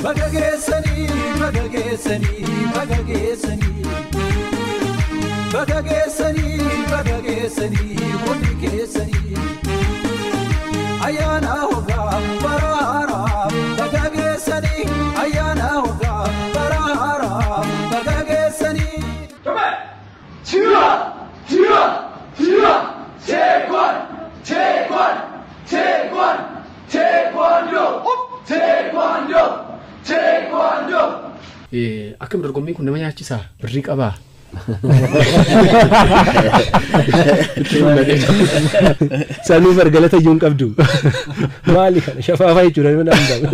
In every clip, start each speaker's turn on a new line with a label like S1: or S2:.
S1: Baga geessanii, baga geessanii, baga geessanii. Baga geessanii, baga geessanii, hundi keessanii. Ayyaana hoggaa bara haaraa, baga geessanii. Ayyaana hoggaa bara haaraa, baga geessanii.
S2: 지우라! 지우라! 지우라! 재권! 재권! 재권! 재권료! 재권료! 재권료!
S3: Akkam dorgommiin kun nama nyaachisaa? Birrii qabaa?
S4: Sanuu bargalata iyyuu hin qabdu. Maali kana shafaafaa jechuudha nama danda'u.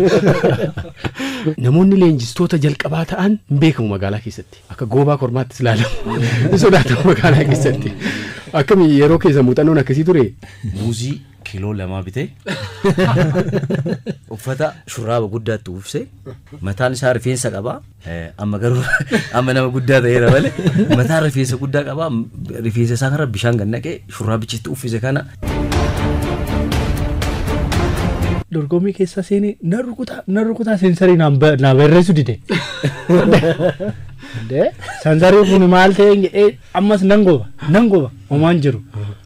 S3: Namoonni leenjistoota jalqabaa ta'an hin beekamu magaalaa keessatti. Akka goobaa kormaattis ilaalamu. Hin sodaatamu magaalaa keessatti. Akkami yeroo keessa muuxannoon akkasii ture?
S5: Muuzii kiiloo 2 bitee uffata shurraaba guddaatti uffisee mataan isaa rifeensa qaba. Amma garuu amma nama guddaa ta'eera malee mataan rifeensa guddaa qaba. Rifeensa isaa kanarra bishaan gad naqee shurraabichitti uffise kana.
S6: Dorgommii keessa seenee na rukutaa seensarii naa barreessu dide. Seensarii kun maal ta'e jedhee ammas nan gooba homaan jiru.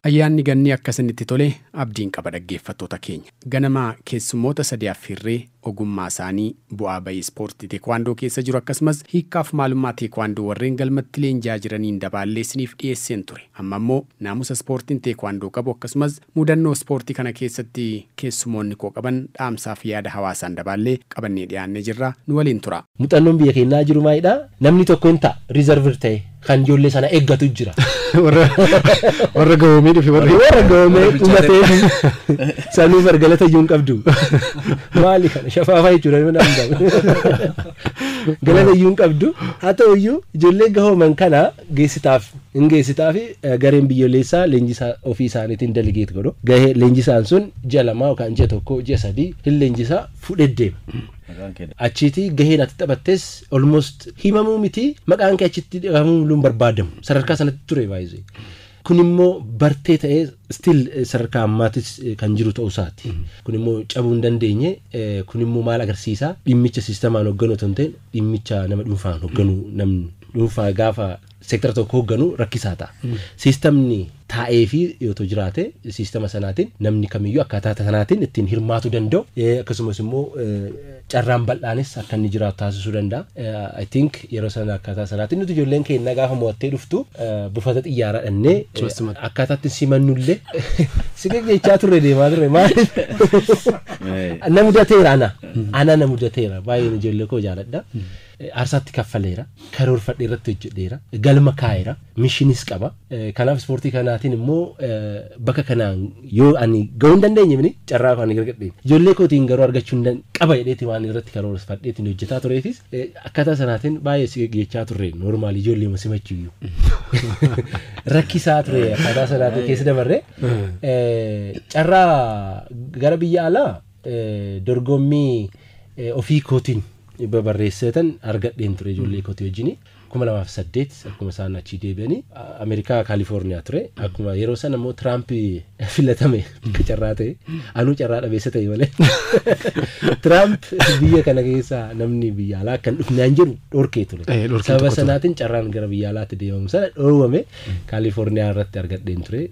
S3: Ayyaanni ganni akkasinitti tole abdiin qaba dhaggeeffattoota keenya. Ganama keessummoota sadii affeerree ogummaa isaanii bu'aa bahii ispoortii teekwaandoo keessa jiru akkasumas hiikkaaf maalummaa teekwaandoo warreen galmatti leenjaa jiraniin dabaallee isiniif dhiyeesseen ture. Amma immoo naamusa ispoortiin teekwaandoo qabu akkasumas mudannoo ispoortii kana keessatti keessummoonni koo qaban dhaamsaaf yaada hawaasaan dabaallee qabannee dhiyaannee jirra. Nu waliin tura.
S4: Muuxannoon biyya keenyaa jiru maalidha? Namni tokko hin ta'a riizarvir ta'e kan ijoollee sana eeggatu jira.
S3: Warra gahoomee dhufe
S4: warra gahoomee dhumatee sanuu bargalata iyyuu hin qabdu. Maali kana shafaafaa jechuudha nama danda'u. Galata iyyuu hin qabdu. Haa ta'u iyyuu ijoollee gahooman kana geessitaaf hin geessitaaf gareen biyyoolessaa leenjisaa ofii isaaniitiin delegeet godhu. Gahee leenjisaan sun ji'a 2 yookaan ji'a 1 ji'a 3 hin leenjisaa fudhee deema. Achitti gaheen ati taphattes almost himamuu miti maqaan kee achitti dhahamuu hin barbaadamu sadarkaa sanatti ture baay'ee. Kun immoo bartee ta'ee still sadarkaa ammaattis kan jiru ta'uu isaati. Kun immoo cabuu hin dandeenye. Kun immoo maal agarsiisa? Dhimmicha siistemaan hoogganuu otoo hin ta'in dhimmicha nama dhuunfaan hoogganuu namni dhuunfaa gaafa seektara tokko hoogganuu rakkisaa ta'a. Siistemni taa'ee fi yoo jiraate siistema sanaatiin namni kamiyyuu akkaataa sanaatiin ittiin hirmaatu danda'u. Akkasumas immoo carraan bal'aanis akka inni jiraatu taasisuu danda'a. I think yeroo sana akkaataa sanaatiin nuti ijoolleen keenya gaafa mo'attee dhuftu buufata xiyyaaraa dhannee akkaataa ittiin simannullee si jechaa turre deemaa turre maaliif na mudateera ana na mudateera baay'een ijoollee koo jaaladha. Aarsaatti kaffaleera, karoorfadhee irratti hojjedheera, galma kaa'eera, mishinis qaba. Kanaaf ispoortii kanaatiin immoo bakka kanaan yoo ani gahuu hin dandeenye carraa ani gargadheen. Ijoollee kootiin garuu argachuu hin qaba jedheeti waan irratti karoorfadheetiin hojjetaa tureefis akkaataa sanaatiin baay'ee si jechaa turre normaal ijoollee simachuuyyuu. Rakkisaa ture akkaataa sanaatiin keessa dabarre. Carraa gara biyya alaa dorgommii ofii kootiin barreessatan argadheen ture ijoollee kootii wajjin 2008 akkuma isaan achii deebi'anii Ameerikaa Kaalifoorniyaa ture. Akkuma yeroo sana immoo Tiraamp filatame akka carraa ta'e anuu carraa dhabeessa ta'e malee Tiraamp biyya kana keessa namni biyya alaa kan dhufnaan jiru dhorkee ture. Sababa sanaatiin carraan gara biyya alaatti deemamu sana dhoowwame Kaalifoorniyaa irratti argadheen ture.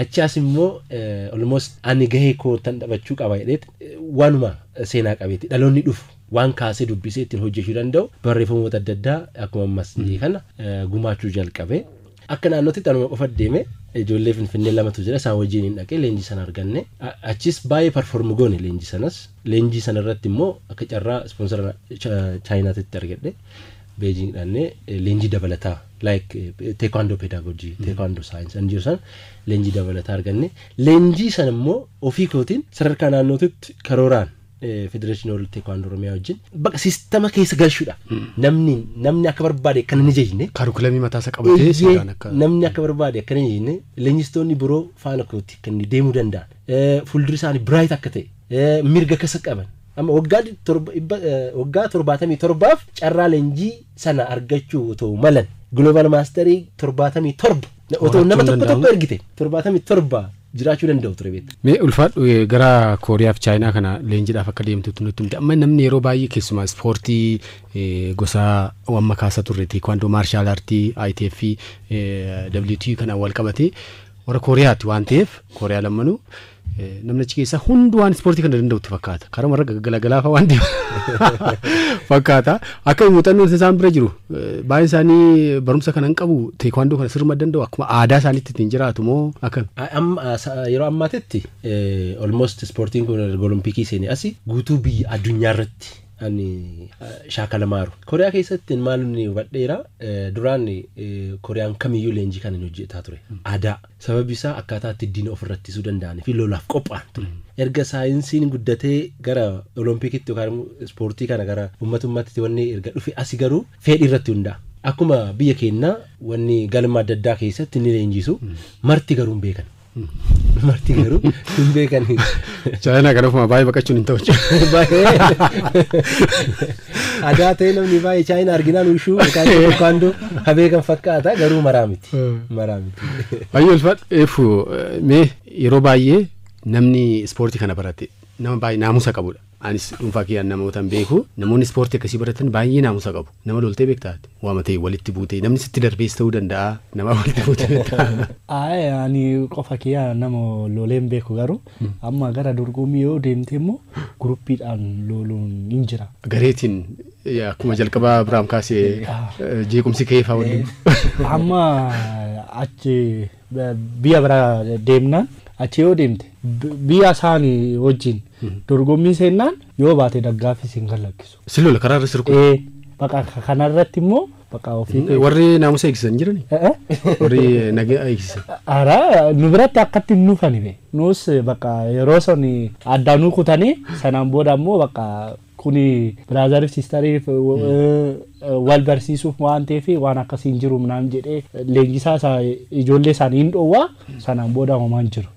S4: Achaas immoo almost ani gahee koo tan taphachuu qaba jedheet waanuma seenaa qabeetti dhaloonni dhufu waan kaasee dubbisee ittiin hojjechuu danda'u barreeffamoota adda addaa akkuma ammas kana gumaachuu jalqabe. Akka naannootti anuma qofa deeme ijoollee Finfinnee 2tu jira isaan wajjin hin dhaqee leenjii sana arganne. Achis baay'ee perform goone leenjii sanas. Leenjii sana irratti immoo akka carraa ispoonsara Chaayinaatitti argadhe. Beijing dhannee leenjii dabalataa like taekwondo pedagogy, taekwondo science an jiru sana leenjii dabalataa arganne. Leenjii sana immoo ofii kootiin sadarkaa naannootitti karooraan Federation World Taekwondo Oromiyaa wajjin bakka siistama keessa galchuudha. Namni akka barbaade akkana ni jejne.
S3: Kaarukulamii mataa isaa qabatee seeraan akka
S4: namni akka barbaade akkana ni jejne leenjistoonni biroo faana kootti kan deemuu danda'an. Fuulduri isaanii bright akka ta'e mirga keessa qaban. Amma waggaa 77 carraa leenjii sana argachuu otoo malan Global Mastery 77 otoo nama tokko tokko ergite 77 Jiraachuu danda'u ture beekta.
S3: Mee ulfaadhu gara Kooriyaa fi Chaayinaa kana leenjiidhaaf akka deemtutti nutti himte. Amma namni yeroo baay'ee keessumaa ispoortii gosa amma kaasaa turre teekwaandoo, martial artii, ITF, WT kanaan wal qabatee warra Kooriyaati waan ta'eef Kooriyaa lammanuu namni achi keessaa hundi waan ispoortii kana danda'utti fakkaata. Karaa warra galagalaa waan deemu fakkaata. Akka muuxannoon isaan bira jiru baay'een isaanii barumsa kana hin qabu teekwaandoo kana sirma danda'u akkuma aadaa isaaniitti ittiin jiraatu moo akkam?
S4: Yeroo ammaatitti almost ispoortiin kun olompikii seenee asi guutuu biyya addunyaa irratti ani shaakalamaaru. Kooriyaa keessatti maal inni hubadheera duraan Kooriyaan kamiyyuu leenjii kan inni hojjetaa ture. Aadaa. Sababbi isaa akkaataa itti diina ofirra ittisuu danda'anii fi lolaaf qophaa'an ture. Erga saayinsiin guddatee gara olompikitti yookaan ispoortii kana gara uummatummaatti wanni erga dhufe asi garuu fedhii irratti hundaa'a. Akkuma biyya keenyaa wanni galma adda addaa keessatti ni leenjisu marti garuu hin beekan. Marti garuu hin beekan.
S3: Chaayinaa kana ofuma baay'ee baqachuun hin ta'u.
S4: Aadaa ta'e namni baay'ee Chaayinaa arginaan ushuu yookaan teekwaandoo habeekan fakkaata garuu maraa miti. Maraa miti.
S3: Baay'ee ulfaadhu eefu mee yeroo baay'ee namni ispoortii kana barate nama baay'ee naamusa qabudha. Anis dhuunfaa kiyyaan namoota hin beeku namoonni ispoortii akkasii baratan baay'ee naamusa qabu. Nama loltee beektaati. Waama ta'e walitti buutee namni sitti darbees ta'uu danda'a nama walitti buutee beektaa.
S6: Ayi ani qofa kiyyaa nama lolee hin beeku garuu amma gara dorgommii yoo deemte immoo guruppiidhaan loluun hin jira.
S3: Gareetiin akkuma jalqabaa Abiraam kaasee jeequmsi ka'ee fa'aa waliin.
S6: Amma achi biyya biraa deemnaan achi yoo deemte biyya isaanii wajjin dorgommii seennaan yoo baate daggaaffii siin kalaqqisu.
S3: Si lola karaa irra sirku.
S6: Baqa kanarratti immoo baqa ofii.
S3: Warri naamusa eegsisan jirani? Warri nagaa eegsisan.
S6: Ara nu biratti akkatti hin dhufani be. Nus baqa yeroo sun addaanuu kutanii sanaan booda immoo baqa kuni biraazariif siistariif wal barsiisuuf waan ta'eef waan akkasii hin jiru naan jedhee leenjisaa isaa ijoollee isaanii hin dhoowwaa sanaan booda homaa hin jiru.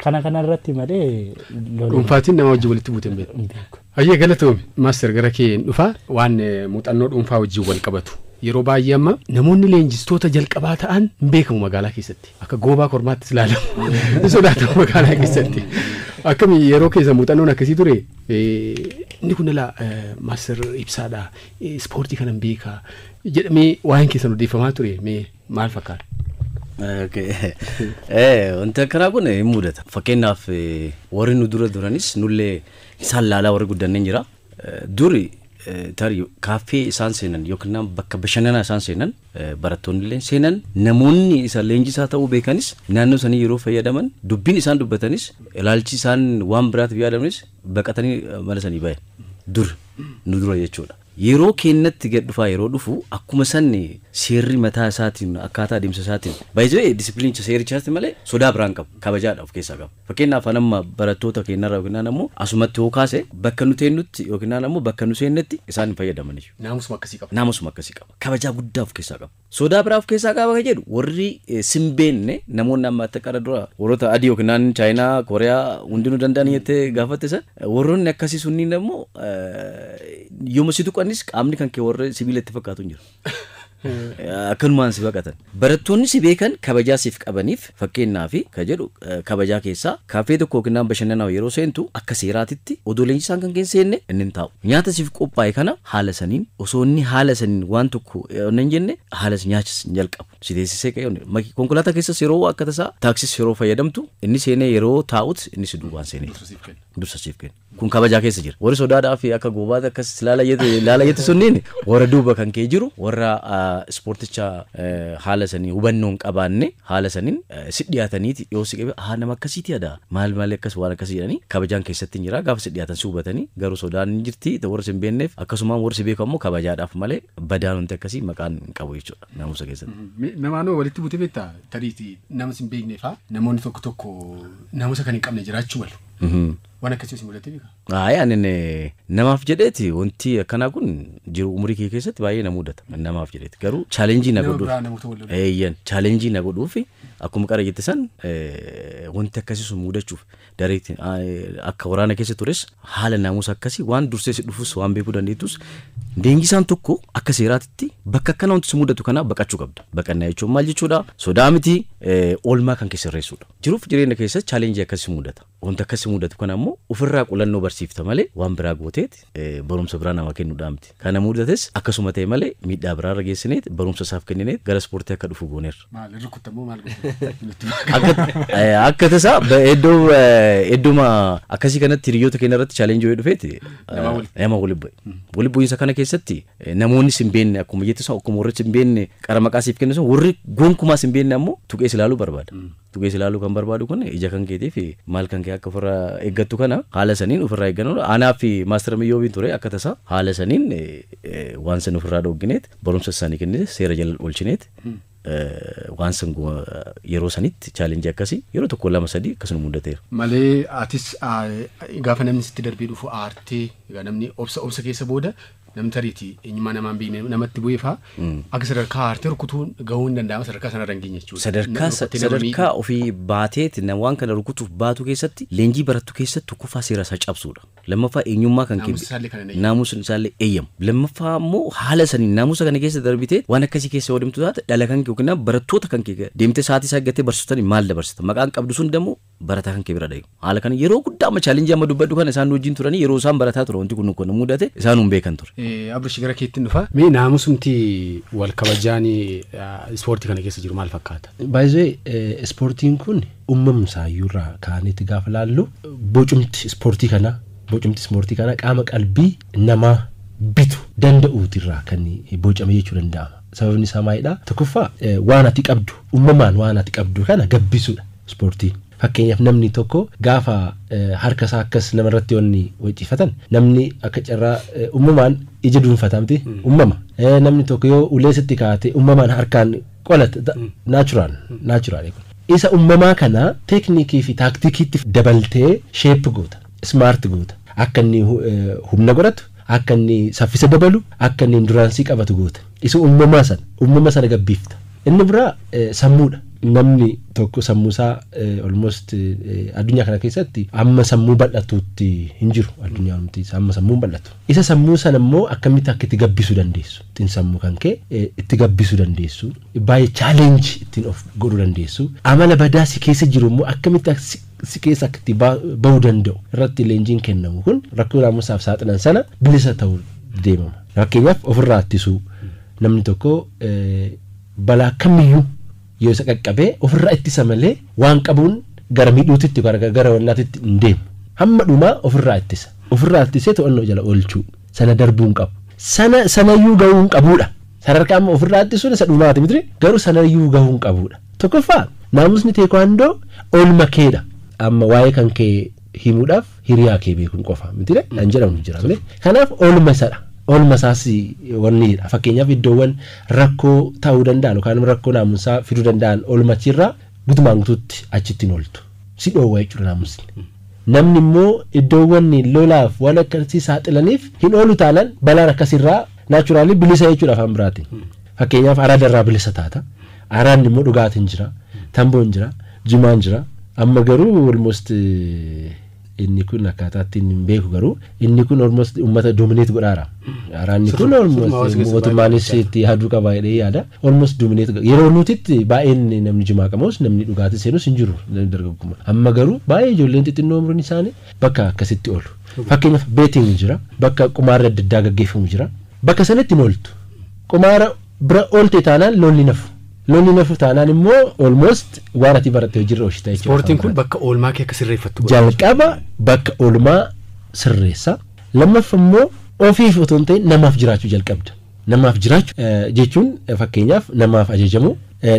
S6: Kana kanarratti malee
S3: Dhuunfaatiin nama wajjin walitti buute hin beeku. Hayyee galatoomi. Maaster gara kee hin dhufa waan muuxannoo dhuunfaa wajjin wal qabatu. Yeroo baay'ee amma namoonni leenjistoota jalqabaa ta'an hin beekamu magaalaa keessatti. Akka goobaa kormaattis ilaalamu. Hin sodaatamu magaalaa keessatti. Akkami yeroo keessa muuxannoon akkasii ture inni kun ilaa maaster ibsaadha ispoortii kana hin beekaa jedhamee waa'een keessan odeeffamaa ture mee maal fakkaata?
S5: Wanti akkanaa kun hin mudata. Fakkeenyaaf warri nu dura duranis nullee isaan laalaa warri guddanneen jira. Duri tarii kaaffee isaan seenan yookiin bakka bashannanaa isaan seenan barattoonni illee seenan namoonni isa leenjisaa ta'uu beekanis naannoo sanii yeroo fayyadaman dubbiin isaan dubbatanis ilaalchi isaan waan biraatiif yaadamanis baqatanii mana sanii bayan dur nu dura jechuudha. Yeroo keenyatti gad dhufaa yeroo dhufu akkuma sanni seerri mataa isaatiin akkaataa adeemsa isaatiin baay'ee disipiliinicha seerichaatti malee sodaa biraan qabu kabajaadha of keessaa qabu. Fakkeenyaaf amma barattoota keenyarraa yookiin ammoo asumatti yoo kaase bakka nu teenyutti yookiin ammoo bakka nu seennetti isaan hin fayyadaman jechuudha.
S3: Naamusuma akkasii qaba.
S5: Naamusuma akkasii qaba. Kabajaa guddaa of keessaa qaba. Sodaa biraa of keessaa qaba kan jedhu warri simbeenne namoonni amma akka qara dura warroota adii yookiin Chaayinaa, Kooriyaa hundinuu danda'an jettee gaafatte san warroonni akkasii sunniin ammoo yooma si tuqanis qaamni kan kee warra sibiila itti fakkaatu hin jiru. Akkanumaan si baqatan. Barattoonni si beekan kabajaa siif qabaniif fakkeenyaaf kan jedhu kabajaa keessaa kaaffee tokko yookiin bashannanaaf yeroo seentu akka seeraatitti odoo leenjisaan kan keessa seenne inni hin taa'u. Nyaata siif qophaa'e kana haala saniin osoo inni haala saniin waan tokko hin jenne haala nyaachis hin jalqabu. Si teessisee ka'ee konkolaataa keessas yeroo akka tasaa taaksiis yeroo fayyadamtu inni seenee yeroo taa'ut inni si duubaan seenee dursa siif kenna. Kun kabajaa keessa jira. Warri sodaadhaa fi akka goobaatti akkas ilaala jettu sunniin warra duuba kan kee jiru warra ispoorticha haala sanii hubannoo hin qabaanne haala saniin si dhiyaataniiti yoo si qabe nama akkasiiti yaada maal maal akkas waan akkasii jedhanii kabajaan keessatti hin jira gaafa si dhiyaatan si hubatanii garuu sodaan hin jirti warra si hin beekneef akkasumaan warri si beeku ammoo kabajaadhaaf malee badaan wanti akkasii maqaan hin qabu jechuudha naamusa keessatti.
S3: Namaanoo walitti buute beektaa tariitii nama si hin beekneef namoonni tokko tokko naamusa kan hin qabne jiraachuu malu. Waan akkasii si mudate beekaa?
S5: Ayi ani namaaf jedheeti wanti akkanaa kun jiru umurii kee keessatti baay'ee na mudata namaaf jedheeti garuu chaalenjii na godhuuf eeyyan chaalenjii na godhuuf Akkuma qara jette san wanti akkasii sun mudachuuf dareetti akka waraana keessa tures haala naamusa akkasii waan dursee si dhufus waan beekuu dandeettus leenjisaan tokko akka seeraatitti bakka akkana wanti si mudatu kana baqachuu qabda. Baqannaa jechuun maal jechuudha? Sodaa miti, oolmaa kan keessa sirreessuudha. Jiruuf jireenya keessa challenge akkasii mudata. Wanta akkasii mudatu kana ammoo ofirraa qulannoo barsiifta malee waan biraa gooteet barumsa biraa namaa kennuudhaa miti. Kana mudates akkasuma ta'e malee miidhaa biraa irra geessineet barumsa isaaf kennineet gara ispoortii akka dhufu gooneerra.
S3: Maal rukutamuu maal?
S5: Akka tasaa iddooma akkasii kanatti hiriyoota keenya irratti challenge wayii dhufeeti nama waliin bu'e. Waliin bu'iinsa kana keessatti namoonni si hin beekne akkuma jettu sun akkuma warri si hin beekne qara maqaa siif kennu sun warri gonkumaa si hin beekne ammoo tuqee si ilaaluu barbaada. Tuqee si ilaaluu kan barbaadu kun ija kan keetii fi maal kan kee akka ofirraa eeggattu kana haala saniin ofirraa eeggannu anaa fi maastara Miyyoobiin ture akka tasaa haala saniin waan san ofirraa dhooggineet barumsa isaanii kennite seera jala oolchineet waan san yeroo sanitti challenge akkasii yeroo 1 2 3 akkasuma mudateera.
S3: Malee atis gaafa namni sitti darbee dhufu aartee egaa namni obsa keessa booda namni tariitii eenyummaa namaan beekne namatti bu'ee fa'aa akka sadarkaa aartee rukutuun gahuu hin danda'ama sadarkaa sanarra hin geenye jechuudha.
S5: Sadarkaa ofii baateeti waan kana rukutuuf baatu keessatti leenjii barattu keessatti tokkoffaa seera isaa cabsuudha. Lammaffaa eenyummaa kan kee naamusa isaallee eeyyamu. Lammaffaa immoo haala saniin naamusa kana keessa darbitee waan akkasii keessa yoo deemtu taate dhala kan kee yookiin barattoota kan kee deemtee sa'aatii isaa eeggattee barsiisotani maal dabarsita maqaan qabdu sun dammoo barataa kan kee bira dhayu. Haala kana yeroo guddaa amma challenge amma dubbadhu kana isaan wajjin turanii yeroo isaan barataa ture wanti kun kun mudate isaan hin beekan ture.
S3: Abrush gara keetti dhufa. Mee naamusumti wal kabajaanii ispoortii kana keessa jiru maal fakkaata?
S4: Baay'ee ispoortiin kun uumamsaa iyyuurraa kaanitti gaafa laallu bocumti ispoortii kana qaama qalbii namaa bitu danda'uutirraa kan bocame jechuu danda'ama. Sababni isaa maalidha? Tokkoffaa waan ati qabdu uumamaan waan ati qabdu kana gabbisuudha ispoortiin. Fakkeenyaaf namni tokko gaafa harka isaa akkas namarratti wanni wacciifatan namni akka carraa uumamaan ija duunfata miti uumama. Namni tokko yoo ulee sitti kaa'ate uumamaan harkaan qolata natural. Isa uumamaa kana teeknikii fi taaktikiitti dabaltee shape goota, smart goota. Akka inni humna godhatu, akka inni saffisa dabalu, akka inni enduraansii qabatu goota. Isa uumama sana gabbifta. Inni biraa sammuudha. Namni tokko sammuu isaa almost addunyaa kana keessatti amma sammuu bal'atutti hin jiru addunyaan nuti amma sammuu bal'atu. Isa sammuu sana immoo akkamitti akka itti gabbisuu dandeessu? Ittiin sammuu kan kee itti gabbisuu dandeessu. Baay'ee challenge ittiin of godhuu dandeessu. Amala badaa si keessa jiru immoo akkamitti si keessa akka itti bahuu danda'u irratti leenjiin kennamu kun rakkoo naamusaaf saaxilan sana bilisa ta'uu deemama. Fakkeenyaaf ofirraa ittisuu namni tokko balaa kamiyyuu yoo isa qaqqabee ofirraa ittisa malee waan qabuun gara miidhuutitti gara wannaatitti hin deemu. Hamma dhumaa ofirraa ittisa. Ofirraa ittisee to'annoo jala oolchuu sana darbuu hin qabu. Sanayyuu gahuu hin qabuudha. Sadarkaa amma ofirraa ittisuun isa dhumaati miti garuu sanayyuu gahuu hin qabuudha. Tokkoffaa naamusni teekwaandoo oolma keedha. Amma waa'ee kan kee himuudhaaf hiriyaa kee beekuun qofa miti kan jedhamu jira malee. Kanaaf oolma isadha. Oolma isaas wanniidha. Fakkeenyaaf iddoowwan rakkoo ta'uu danda'an yookaan rakkoo naamusaa fiduu danda'an oolmachirraa guutumaan guutuutti achitti hin ooltu. Si dhoowwa jechuudha naamusni. Namni immoo iddoowwan lolaaf waan akkasii saaxilaniif hin oolu taanaan balaan akkasirraa naachuraalii bilisa jechuudha afaan biraatiin. Fakkeenyaaf araadarraa bilisa taata. Araadni immoo dhugaatiin jira, tamboon jira, jimaan jira. Amma garuu almost inni kun akkaataa ittiin hin beeku garuu inni kun almost uummata dominate godhaara. Araanni kun almost mootummaanis itti yaaduu qaba jedhee yaada. Almost dominate yeroo nutitti baay'een namni jimaa qabamus namni dhugaatii seenus hin jiru dargaggummaa. Amma garuu baay'ee ijoolleen xixinnoo umriin isaanii bakka akkasitti oolu. Fakkeenyaaf beetiin jira, bakka qumaarri adda addaa gaggeeffamu jira. Bakka sanatti hin ooltu. Qumaara bira oolte taanaan lolli nafu. Lolli nafu taanaan immoo almost waan ati baratte hojiirra oolchita jechuudha.
S3: Ispoortiin kun bakka oolmaa kee akka sirreeffattu godha.
S4: Jalqaba bakka oolmaa sirreessa. Lammaffaa immoo ofiif otoo hin ta'in namaaf jiraachuu jalqabda. Namaaf jiraachuu jechuun fakkeenyaaf namaaf ajajamu,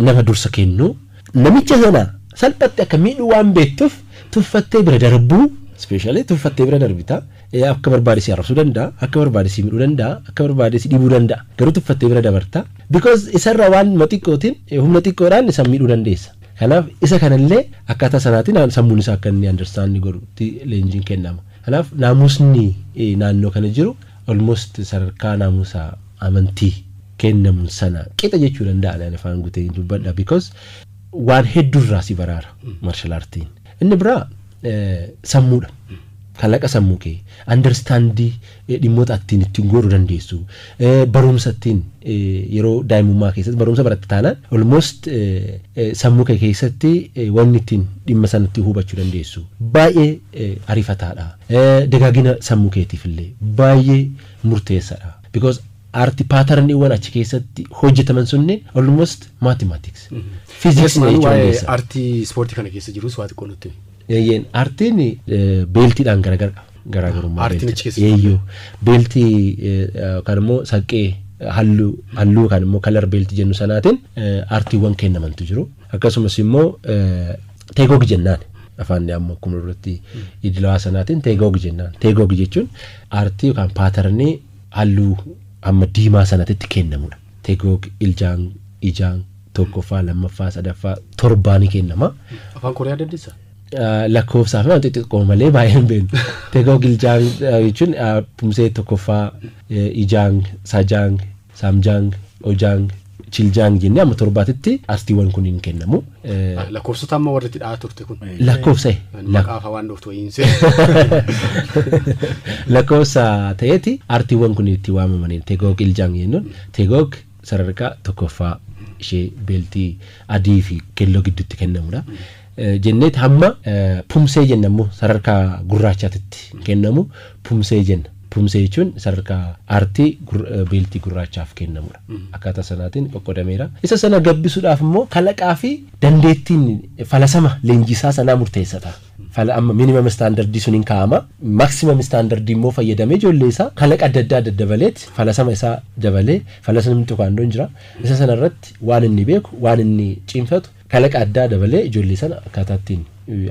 S4: nama dursa kennuu, namicha sana salphatti akka miidhuu waan beektuuf tuffattee bira darbuu, ispeeshaalii tuffattee bira darbita. Akka barbaade si arrabsuu danda'a, akka barbaade si miidhuu danda'a, akka barbaade si dhibuu danda'a. Garuu tuffattee bira dabarta. Because isarra waan xiqqootiin humna xiqqoodhaan isa miidhuu dandeessa. Kanaaf isa kanallee akkaataa sanaatiin sammuun isaa akka inni understand godhutti leenjiin kennama. Kanaaf naamusni naannoo kana jiru almost sadarkaa naamusa amantii kennamu sana qixa jechuu danda'a. Ani afaan guutee dubbadha because Waan hedduurraa si baraara martial artiin. Inni biraa sammuudha. Kalaqa sammuu kee understandii dhimmoota ittiin ittiin godhuu dandeessu, barumsa ittiin yeroo daa'imummaa keessatti barumsa baratte taanaan almost sammuu kee keessatti wanni ittiin dhimma sanatti hubachuu dandeessu baay'ee ariifataadha. Dagaagina sammuu keetiif illee baay'ee murteessaadha. Because aartii paatarniiwwan achi keessatti hojjetaman sunniin almost mathematics. Physics
S3: Keessumaa waa'ee
S4: jechuun
S3: aartii ispoortii kana keessa jirus waa xiqqoo nutti himi.
S4: Eeyyeen, aartiin beeltiidhaan gargar qaba. Garaagarummaa
S3: Aartiin
S4: beeltii.
S3: achi keessa jiru.
S4: Eeyyoo, beeltii yookaan immoo saqqee halluu halluu yookaan immoo color beeltii jennu sanaatiin aartiiwwan kennamantu jiru. Akkasumas immoo teegoog jennaan. Afaan ammoo akkuma duratti idilawaa sanaatiin teegoog jennaan. Teegoog jechuun aartii yookaan paatarnii halluu amma diimaa sanatti kennamudha. Teegoog iljaan ijaan tokkoffaa, lammaffaa, sadaffaa, torbaanii kennama.
S3: Afaan Kooriyaa dandeessaa?
S4: Lakkoofsaa fi waan xixiqqoo malee baay'ee hin beeknu. Teegoog iljaan jechuun pumsee tokkoffaa, ijaang, sajaang, saamjaang, ojaang, chiljaang jennee amma torbaatitti aartiiwwan kun hin kennamu.
S3: Lakkoofsota amma warri itti dha'aa turte kun.
S4: Lakkoofsa
S3: Maqaa afaan waan dhooftu wayiin see.
S4: Lakkoofsa ta'eeti aartiiwwan kun itti waamamanii teegoog iljaang jennuun teegoog sadarkaa tokkoffaa ishee beeltii adii fi keelloo gidduutti kennamudha. Jenneeti hamma pumsee jenna immoo sadarkaa gurraachaatitti kennamu pumsee jenna. Pumsee jechuun sadarkaa aartii beeltii gurraachaaf kennamudha. Akkaataa sanaatiin qoqqoodameera. Isa sana gabbisuudhaaf immoo kalaqaa fi dandeettiin falasama leenjisaa sanaa murteessata. Fala amma minimum standardii sun hin kaa'ama. Maximum standardii immoo fayyadamee ijoollee isaa kalaqa adda addaa daddabaleet falasama isaa dabalee falasamni tokkoon jira. Isa sana irratti waan inni beeku, waan inni cimfatu, kalaqa addaa dabalee ijoollee sana akkaataa ittiin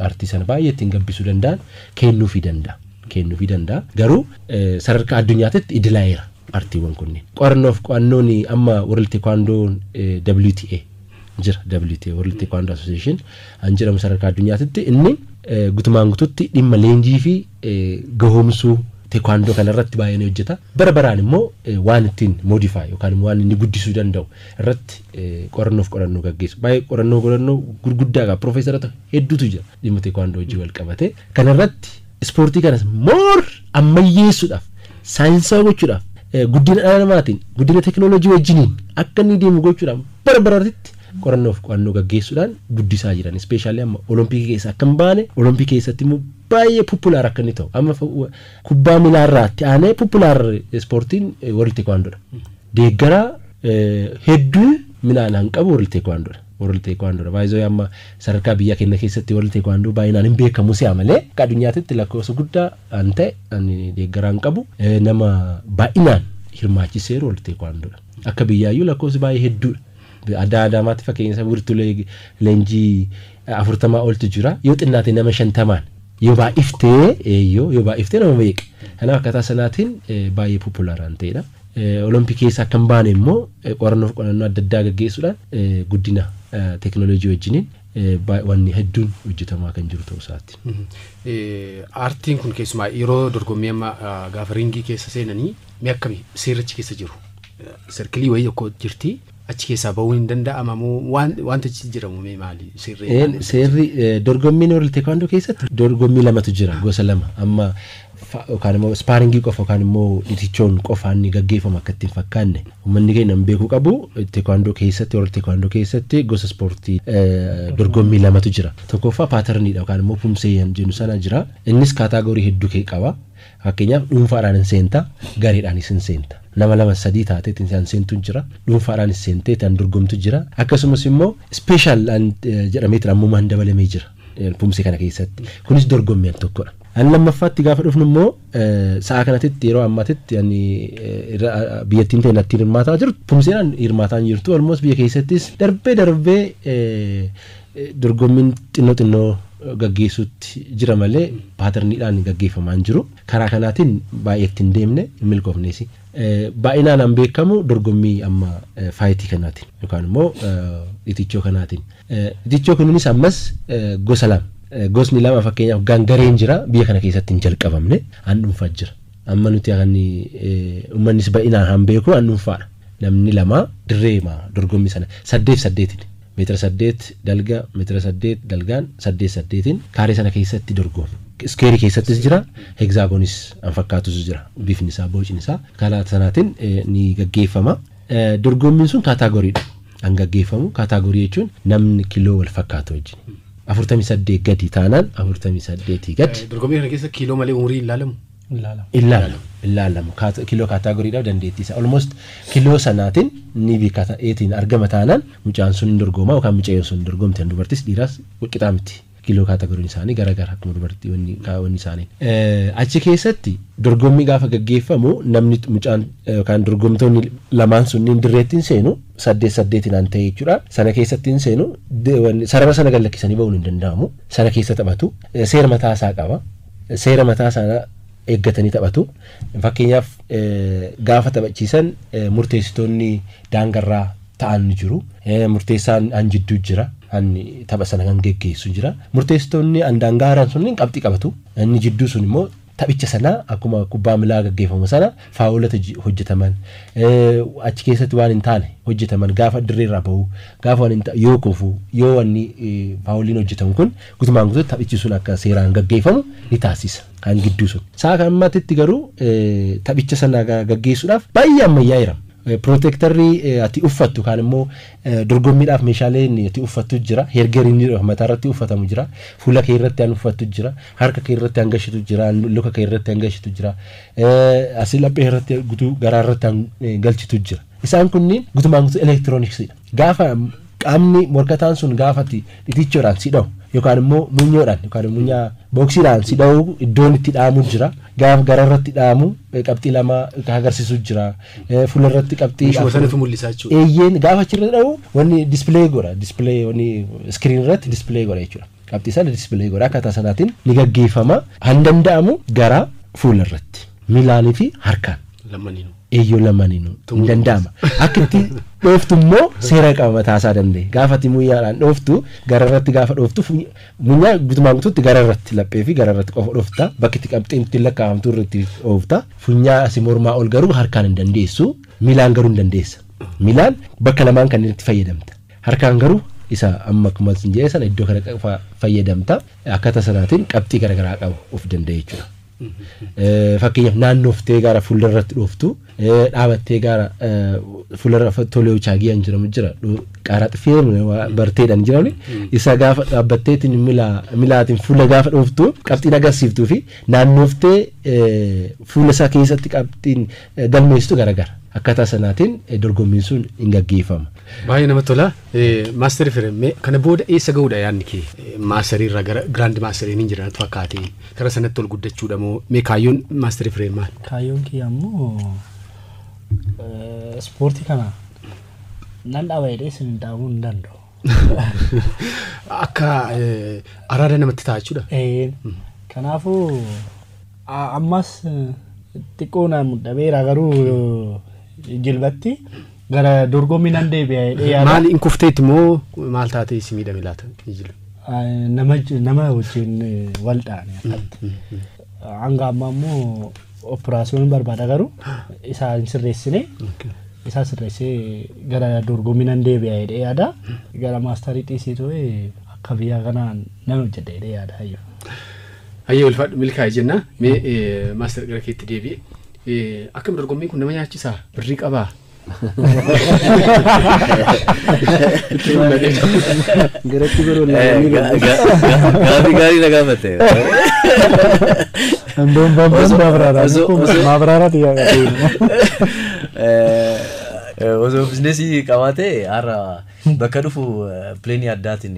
S4: aartii sana baay'ee ittiin gabbisuu danda'an kennuufii danda'a. Kennuufii danda'a. Garuu sadarkaa addunyaatitti idilaa'eera aartiiwwan kunneen. Qorannoof qo'annoon amma World Taekwondo WTA jira, WTA, World Taekwondo Association an jedhamu, sadarkaa addunyaatitti inni gutumaan gututti dhimma leenjii fi gahoomsuu teekwaandoo kanarratti baay'ee ni hojjeta. Bara baraan immoo waan ittiin modify yookaan immoo waan inni guddisuu danda'u irratti qorannoof qorannoo gaggeessu. Baay'ee qorannoo gurguddaa qaba. Profeesarota hedduutu jira dhimma teekwaandoo hojii wal qabate. Kanarratti ispoortii kanas more ammayyeessuudhaaf, saayinsawaa gochuudhaaf, guddina dhala namaatiin, guddina teekinooloojii wajjiniin akka inni deemu gochuudhaaf bara baraatti qorannoof qo'annoo gaggeessuudhaan guddisaa jiran. Especially amma olompikii keessa akka hin baane, olompikii keessatti immoo baay'ee popular akka inni ta'u, amma kubbaa miilaarraatti aanee popular ispoortiin World Taekwondoodha. Deeggaraa hedduu minaan han qabu World Taekwondoodha. World Taekwondoodha. Baay'ee amma sadarkaa biyya keenya keessatti World Taekwondo baay'inaan hin beekamu si'a malee akka addunyaatti lakkoofsa guddaa an ta'e ani deeggaraa hin qabu, nama baay'inaan hirmaachiseeru World Taekwondoodha. Akka biyyaayyuu lakkoofsi baay'ee hedduudha. Adda Adaamaatti fakkeenya isa wiirtuu leenjii 40 oltu jira. Yoo xinnaate nama 50n, yoo baay'iftee eeyyoo, yoo baay'iftee nama meeqa. Kanaaf akkaataa sanaatiin baay'ee popular an ta'edha. Olompikii keessa akka hin baane immoo qorannoof qorannoo adda addaa gaggeessuudhaan guddina teekinooloojii wajjiniin wanni hedduun hojjetamaa kan jiru ta'uu isaati.
S3: Aartiin kun keessumaa yeroo dorgommii amma gaafa ringii keessa seenanii mee akkami seerrichi keessa jiru? Sirkilii wayii tokko jirti, achi keessaa bahuun hin danda'amamoo wanta achi jedhamu mee maali seerri?
S4: Seerri dorgommiin World Taekwondo keessatti dorgommii lamatu jira, gosa lama amma, yookaan immoo sparringii qofa yookaan immoo dhitichoon qofa inni gaggeeffamu akka ittiin fakkaanne uummanni keenya hin beekuu qabu. Taekwondo keessatti, World Taekwondo keessatti gosa ispoortii dorgommii lamatu jira. Tokkoffaa paatarniidha yookaan immoo pumsee jennu sana jira. Innis category hedduu kee qaba. Fakkeenyaaf dhuunfaadhaan hin seenta, gareedhaanis hin seenta. Nama lama sadii taatee ittiin seentu jira. Dhuunfaadhaanis seentee ittiin dorgomtu jira. Akkasumas immoo special jedhamee ammumaan dabalamee jira pumsee kana keessatti. Kunis dorgommii tokkodha. Ani lammaffaatti gaafa dhufnu immoo sa'a kanatti, yeroo ammaatitti ani biyyattiin ta'e natti hirmaataa jirtu pumseen hirmaataa hin jirtu. Almost biyya keessattis darbee darbee dorgommiin xinnoo xinnoo gaggeessuutti jira malee paaterniidhaan gaggeeffamaa hin jiru. Karaa kanaatiin baay'ee itti hin deemne, hin milkoofnes. Baay'inaan an beekamu dorgommii amma fightii kanaatiin yookaan immoo itichoo kanaatiin. Itichoo kunis ammas gosa lama. Gosni lama, fakkeenyaaf gangareen jira, biyya kana keessatti hin jalqabamne, an dhuunfaa jira. Amma nuti kan uummannis baay'inaan han beeku an dhuunfaadha. Namni lama dirreema dorgommii sana saddeet saddeetiin. Meetira 8 dalga, meetira 8 dalgaan, 8 8 kaaree sana keessatti dorgomu. Square keessattis jira, hexagonis an fakkaatus jira. Bifni isaa, bocni isaa karaa sanaatiin ni gaggeeffama. Dorgommiin sun categorydha. An gaggeeffamu category jechuun namni kiloo wal fakkaatu wajjin. 48 gadi taanaan 48 gadi.
S3: Dorgommii kana keessa kiiloo malee umurii ilaalamu.
S4: Ilaalamu. Kiiloo categorydhaaf dandeettii isaa. Almost kiiloo sanaatiin ni beekata eetiin argama taanaan mucaan sun hin dorgoma yookaan mucayyoon sun hin dorgomte, dubartis dhiiraas qixaa miti. Kiiloo categoryn isaanii garaagara akkuma dubartii wanni isaanii. Achi keessatti dorgommii gaafa gaggeeffamu namni mucaan yookaan dorgomtoonni lamaan sunniin dirreetti hin seenu, 8 8 aan ta'e jechuudha. Sana keessatti hin seenu, sarara sana gad lakkisanii ba'uun hin danda'amu. Sana keessa taphatu. Seera mataa isaa qaba. Seera mataa sana eeggatanii taphatu. Fakkeenyaaf, gaafa taphachiisan murteessitoonni daangarraa ta'an ni jiru. Murteessaan an jidduu jira. An tapha sana kan geggeessu jira. Murteessitoonni an daangaa haran sunniin qabxii qabatu. Inni jidduu sun immoo taphicha sana akkuma kubbaa miilaa gaggeeffamu sana foulota hojjetaman, achi keessatti waan hin taane hojjetaman, gaafa dirreerraa bahu, gaafa waan hin yoo kufu, yoo wanni fouliin hojjetamu kun guutumaan guutuutti taphichi sun akka seeraan gaggeeffamu ni taasisa kan gidduu sun. Sa'a kan ammatitti garuu taphicha sana gaggeessuudhaaf baay'ee ammayyaa'eera. Protectorri ati uffattu kaan immoo dorgommiidhaaf meeshaaleen ati uffattu jira. Headgeariin mataa irratti uffatamu jira. Fuula kee irratti an uffattu jira. Harka kee irratti an gashitu jira. Luka kee irratti an gashitu jira. Asii laphee irratti, guutuu garaa irratti an galchitu jira. Isaan kunniin guutumaan guutuu elektirooniksiidha. Gaafa qaamni morkataan sun gaafati dhitichoodhaan si dhahu yookaan immoo munyoodhaan yookaan munyaa booksiidhaan si dhahu, iddoon itti dhaamu jira. Gaafa gara irratti dhaamu qabxii 2 agarsiisu jira. Fuula irratti qabxii.
S3: Meeshuma sanatu mul'isaa jechuudha.
S4: Eeyyeen, gaafa achirra dhahu wanni display godha. Display wanni screen irratti display godha jechuudha. Qabxii sana display godha, akkaataa sanaatiin ni gaggeeffama. Han danda'amu gara fuula irratti, miilaanii fi harkaan.
S3: Lamaniinuu.
S4: Eeyyoo, lamaniinuu hin danda'ama. Akka itti dhooftu immoo seera qaba mataa isaa danda'e. Gaafa ati muyyaadhaan dhooftu, gara irratti gaafa dhooftu, munyaa guutumaan guutuutti gara irratti, laphee fi gara irratti qofa dhoofta. Bakki itti qabxiin ittiin lakkaa'amtu irratti dhoofta. Funyaa asii mormaa ol garuu harkaan hin dandeessu. Miilaan garuu hin dandeessa. Miilaan bakka lamaan kanneen itti fayyadamta. Harkaan garuu isa amma akkuma isin jedhe sana iddoo kana qofa fayyadamta. Akkaataa sanaatiin qabxii garaagaraa qabu of danda'e jechuudha. Fakkeenyaaf, naannooftee gara fuuldarratti dhooftu, dhaabattee gara fuuldura tolee chaagii an jedhamu jira, qaaraa xiffee barteedhaan jiran isa, gaafa dhaabbatteetiin milaatiin fuula gaafa dhooftu qabxiin agarsiiftuu fi naannooftee fuula isaa keessatti qabxiin galmeessitu garagara. Akkaataa sanaatiin dorgommiin sun hin gaggeeffama.
S3: Baay'ee namatti tola. Master Firemmee, kana booda eessa ga'uudha yaadni kee? Masterii irraa gara grand masteriin hin jiran fakkaate. Gara sanatti ol guddachuudha moo, mee kaayyoon Master Firem maal?
S6: Kaayyoon kiyya ammoo ispoortii kana nan dhaba jedhee isin dhaabuu hin danda'u.
S3: Akka araada namatti ta'a jechuudha.
S6: Kanaafuu ammas xiqqoo na mudhabeera, garuu jilbatti gara dorgommii nan deebi'a jedhee yaada.
S3: Maali, hin kufteetti moo maal taatee si miidhame laata? Jilba.
S6: Nama wajjin wal dhaane akkatti. Hanga ammaa immoo operaasiyoon barbaada, garuu isaa hin sirreessine, isaa sirreessee gara dorgommii nan deebi'a jedhee yaada. Gara masterii dhiisee ture akka biyya kanaan nan hojjedha jedhee yaada hayyuu.
S3: Hayyee, ulfaadhu, milkaa'e jenna. Mee master, gara keetti deebi'e. Akkam, dorgommiin kun nama nyaachisaa? Birrii qabaa?
S4: Garatti garuu
S5: Gaafii gaarii na gaafatte.
S6: እንደውም በምን ማብራራት ማብራራት እያቃተኝ ነው።
S5: Osoo businessii qabaate har'a bakka dhufu planeii addaatiin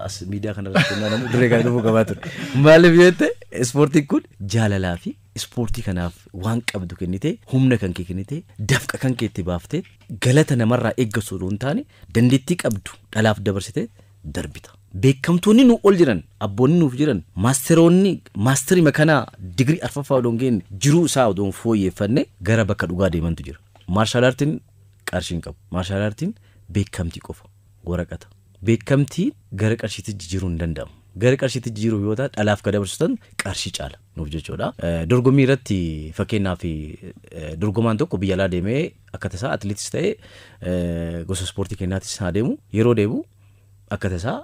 S5: as miidiyaa kanarratti namni dirree kana dhufu qabaa ture. Maaliif jette, ispoortiin kun jaalalaa fi ispoortii kanaaf waan qabdu kennite, humna kan kee kennite, dafqa kan kee itti baaftee, galata namarraa eeggatu osoo hin taane dandeettii qabdu dhalaaf dabarsite darbita. Beekamtoonni nu ol jiran, abboonni nuuf jiran, masteroonni masterii makanaa digirii arfaffaa odoo hin geenye jiruu isaa odoo hin fooyyeffanne gara bakka dhugaa deemantu jira. Martial artiin qarshii hin qabu. Martial artiin beekamtii qofa, waraqata. Beekamtii gara qarshiitti jijjiiruu hin danda'amu. Gara qarshiitti jijjiiruuf yoo ta'an dhalaaf kan dabarsutan qarshii caala nuuf jechuudha. Dorgommii irratti fakkeenyaaf dorgomaan tokko biyya alaa deemee akka tasaa atileetis ta'ee gosa ispoortii kennaatis haa deemu yeroo deemu akka tasaa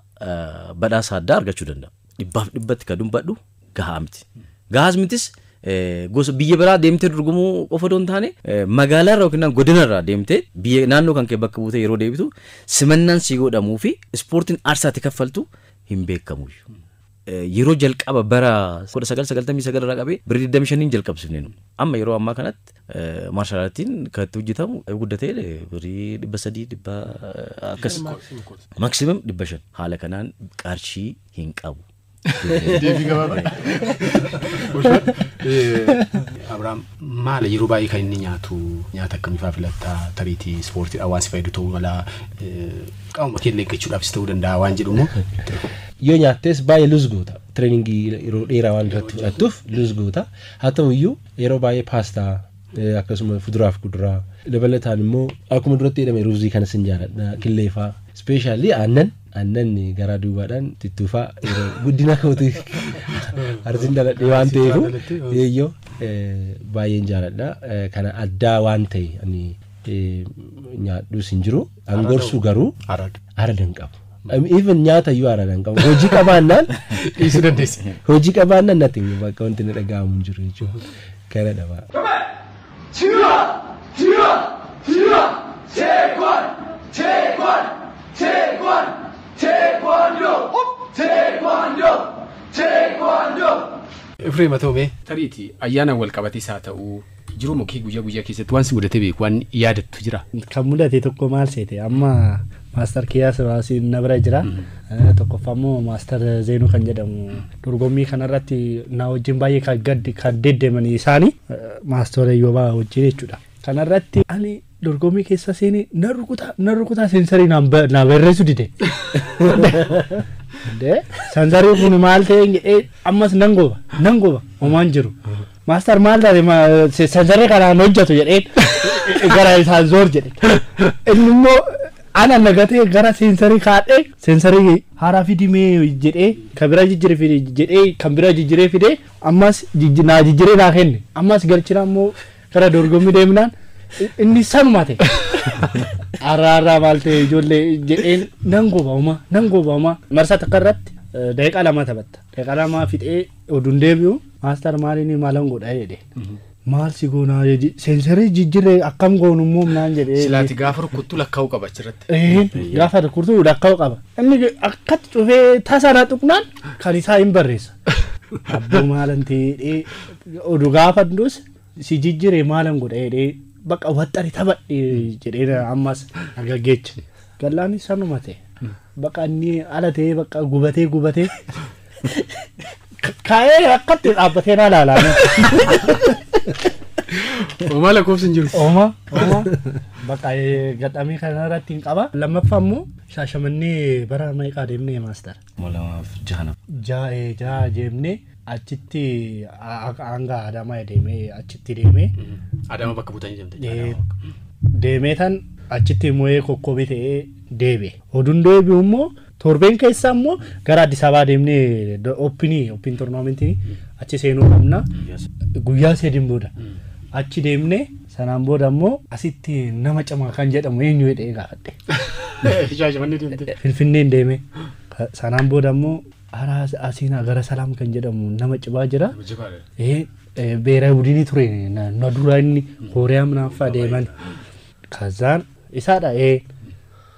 S5: badhaasa addaa argachuu danda'a. 100% kan dubbadhu gahaa miti. Gahaas mitis gosa biyya biraa deemtee dorgomuu qofa osoo hin taane magaalaa irraa yookiin godina irraa deemtee biyya naannoo kan kee bakka buutee yeroo deebitu simannaan si godhamuu fi ispoortiin aarsaatti kaffaltu hin beekamu. Yeroo jalqaba bara 1999 irraa qabee birrii 25 jalqabsifne nu. Amma yeroo ammaa kanatti maarshaal aartiin kan itti hojjetamu guddatee birrii 300 akkas maksimum 500 haala kanaan qarshii hin qabu.
S3: Deebii gabaabaa. Abiraam maali yeroo baay'ee kan inni nyaatu nyaata akkamii fa'aa filatta tariitii ispoortiidhaan waan si fayyadu ta'uu mala qaama kee eeggachuudhaafis ta'uu danda'a waan jedhu immoo.
S4: Yoo nyaattes baay'ee luz goota. Tireeningii yeroo dheeraa waan irratti fudhattuuf luz goota. Haa ta'u iyyuu yeroo baay'ee paastaa akkasuma fuduraa fi kuduraa dabalataan immoo akkuma duratti jedhame ruuzii kanas hin jaaladha killee fa'aa. Ispeeshaalii aannan garaa duubaadhaan tuttuufaa yeroo guddina kootii arsiin dhaladhee waan ta'eef eeyyoo baay'een jaaladha. Kana addaa waan ta'e ani nyaadhus hin jiru. Angorsuu garuu arada hin qabu. Even nyaata iyyuu arada hin qabu. Hojii qabaannaan
S3: dhiisuu dandeessa.
S4: Hojii qabaannaan natti bakka wanti na dhaga'amu hin jiru jechuudha. Kana dha.
S2: 지우라! 지우라! 지우라! 채권! 채권! 채권! 태권도! 태권도! 태권도!
S3: Efreem haa ta'u mee tariitii ayyaana wal qabatees haa ta'u jiruu mukii guyyaa guyyaa keessatti waan si mudatee beeku waan yaadattu jira.
S6: Kan mudate tokko maal seete amma maaster Kiyyaas Baasiin na bira jira. Tokkoffaa immoo maaster Zeenuu kan jedhamu dorgommii kanarratti na wajjin baay'ee kan gaddi kan deddeemanii isaanii maastera Yoobaa wajjin jechuudha. Kanarratti ani dorgommii keessa seenee na rukutaa seensarii na barreessu dide. Seensarii kun maal ta'e jedhee ammas nan gooba homaan jiru. Maaster maal taate seensarii kanaan hojjetu jedhee gara isaan zoor jedhe. Inni immoo ana nagatee gara seensarii kaadhee seensarii haaraa fidimee jedhee kan bira jijjiiree fide jedhee kan bira jijjiiree fide ammas naa jijjiiree naa kenne ammas galchina immoo gara dorgommii deemnaan inni sanuma ta'e. Araaraa maal ta'e ijoollee jedheen nan gooba marsaa takka irratti daqiiqaa 2 taphatta. Daqiiqaa 2 fixee oduun deebi'u maaster maaliin maalan godha jedhe. Maal si goonaa seensarii jijjiiree akkam goonu immoo naan jedhee.
S3: Silaati gaafa rukuttuu lakkaa'uu qaba achirratti.
S6: Gaafa rukuttuu lakkaa'uu qaba. Inni akkatti cufee tasaa tuqnaan kan isaa hin barreessa. Abboo maalan ta'ee oduu gaafa dus si jijjiiree maalan godha jedhee bakka waxxari taphadhe jedhee ammas nagaggeecha. Gallaan sanuma ta'e. Bakka inni ala ta'ee bakka gubatee kaa'ee akkatti dhaabbatee na ilaalaa.
S3: Oomaa lakkoofsi hin jiru.
S6: Oomaa bakka gadhamii kanarratti hin qaba. Lammaffaa immoo Shaashamannee bara meeqaa deemnee maaster?
S5: 2006.
S6: 6 deemnee achitti hanga Adaamaa deemee achitti deemee.
S3: Adaamaa bakka buutanii deemte.
S6: Deemee tan achitti moo'ee kokkobii ta'ee deebe. Oduun deebi'u immoo torbeen keessa immoo gara Addis Ababaa deemnee oopinii toornaamentii achi seenuu qabna. Guyyaa sadiin booda achi deemnee sanaan booda immoo asitti nama cimaa kan jedhamu eenyu jedhee gaafadhe.
S3: Shaashamannee deemte.
S6: Finfinneen deeme. Sanaan booda immoo asiin gara Salaam kan jedhamu nama cimaa jira. Beera budinii ture na dura inni Kooriyaa minaaffaa deeman. Kazaan isaadha